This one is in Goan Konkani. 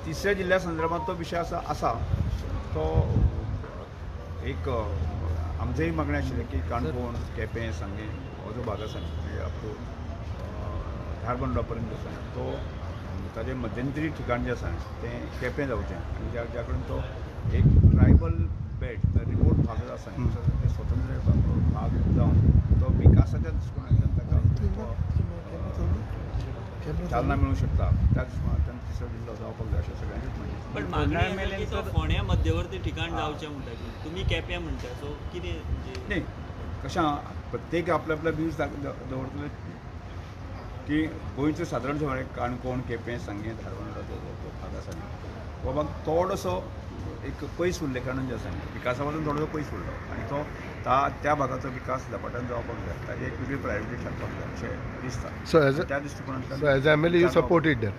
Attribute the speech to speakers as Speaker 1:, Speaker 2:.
Speaker 1: तिसऱ्या जिल्ल्या संदर्भात तो विशय आसा आसा तो एक आमचेंय मागणें आशिल्लें की काणकोण, केपें, सांगें हो जो भाग आसा म्हणजे अप टू धारबांदोडा पर्यंत आसा तो ताजें मध्यंतरी ठिकाण जें आसा तें केपें जावचें आनी ज्या ज्या कडेन तो एक ट्रायबल बेल्ट रिमोट भाग जो आसा ते स्वतंत्र भाग जावन तो विकासाच्या दृश्टिकोनांतल्यान ताका चालना मेळूंक शकता त्या दृश्टिकोनांतल्यान तिसरो जिल्लो जावपाक जाय अशें सगळ्यांचेच म्हणणें.
Speaker 2: पण मागणी आसा की तो फोंड्या मध्यवर्ती ठिकाण जावचें म्हणटा की तुमी केप्यां म्हणटा, सो कितें म्हणजे
Speaker 1: न्ही कशें आहा, प्रत्येक आपल्या आपल्या व्यूज दवरतले की गोंयचो सादारण म्हळ्यार काणकोण, केपें, सांगें, धारबांदोडा जो भाग आसा न्ही हो भाग थोडोसो एक पयस उरले कारणान जें आसा न्ही विकासा पासून थोडोसो पयस उरलो आनी तो त्या भागाचो विकास झपाट्यान जावपाक जाय, ताजी एक वेगळी प्रायोरिटी थारपाक जाय अशें दिसता.
Speaker 3: So as
Speaker 1: त्या दृश्टिकोनांतल्यान
Speaker 3: So as MLA you support it then?